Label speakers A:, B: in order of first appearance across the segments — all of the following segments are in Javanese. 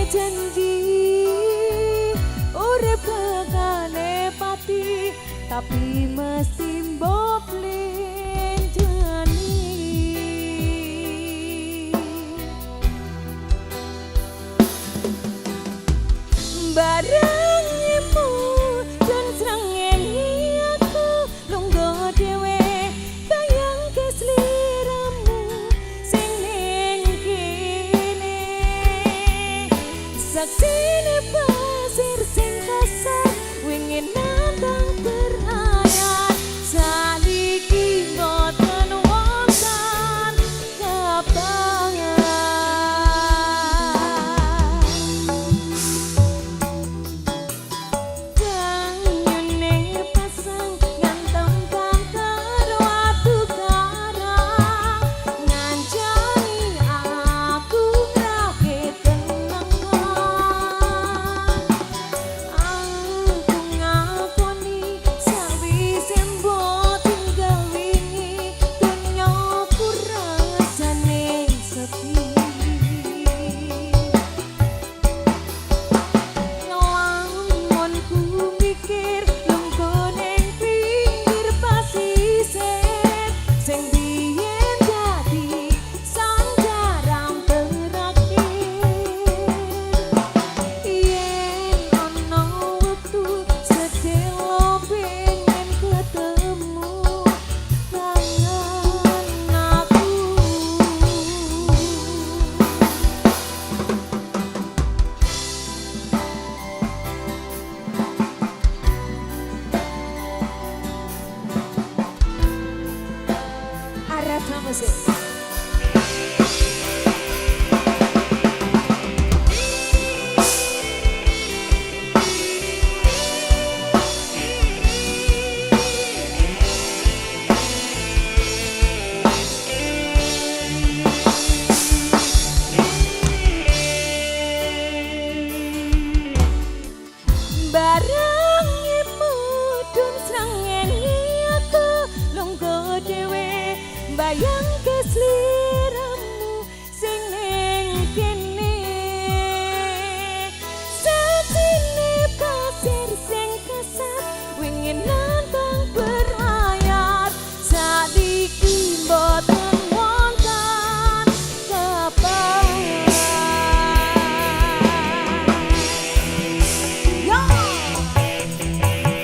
A: Janji urip kekale pati, tapi mesti mbok lenjani. Bareng imu dan srengenge aku lungguh dhewe, bayangke sliramu sing ning kene. Saksine pasir sing kasar wingi nantang berhayal, saliki mboten wonten kabar. Banyune pasang ngantem banter watu karang, ngancani aku ngrake kenangan. Aku ngakoni sawise mbok tinggal wingi, dunyaku rasane sepi. Nglamunku mikir lungguh ning pinggir pasisir sing biyen dadi sandaran terakhir. Yen ana wektu sedelo pengen ketemu, kangen aku. Arafah Musik. Bareng mudhun srengenge aku lungguh dhewe, bayangke sliramu sing ning kene. Saksine pasir sing kasar wingi nantang berhayat, sadiki mboten wonten kabar. Yo!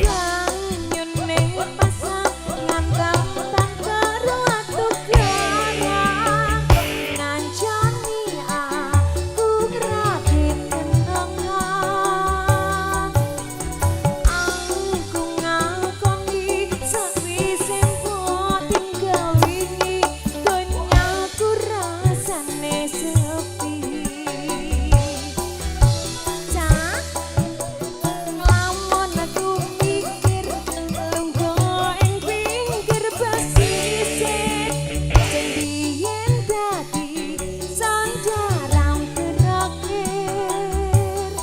A: Banyune pasang ngantem banter watu karang, ngancani aku ngrake kenangan. Aku ngakoni sawise mbok tinggal wingi, donyaku rasane sepi. Cah, nglamun aku mikir lungguh ing pinggir pasisir sing biyen dadi sandaran terakhir.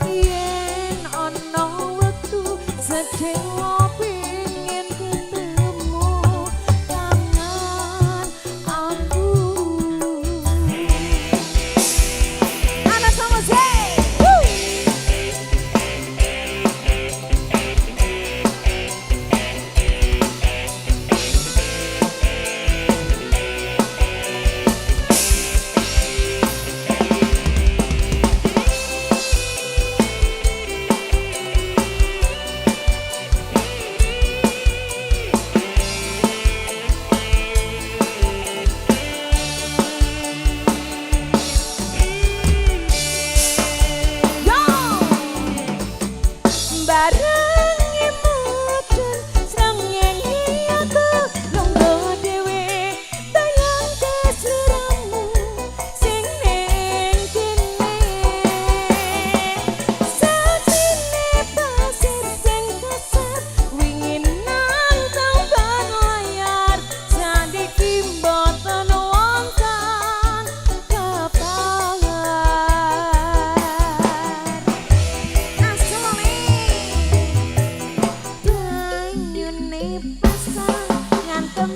A: Yen ana wektu sedelo pengen ketemu, kangen aku. Anak sama Z. Woo! Yo! Bareng mudhun srengenge aku lungguh dhewe, bayangke sliramu sing ning kene. Saksine pasir sing kasar wingi nantang layar, sadiki mboten wonten kabar. Asli banyune pasang ngantem.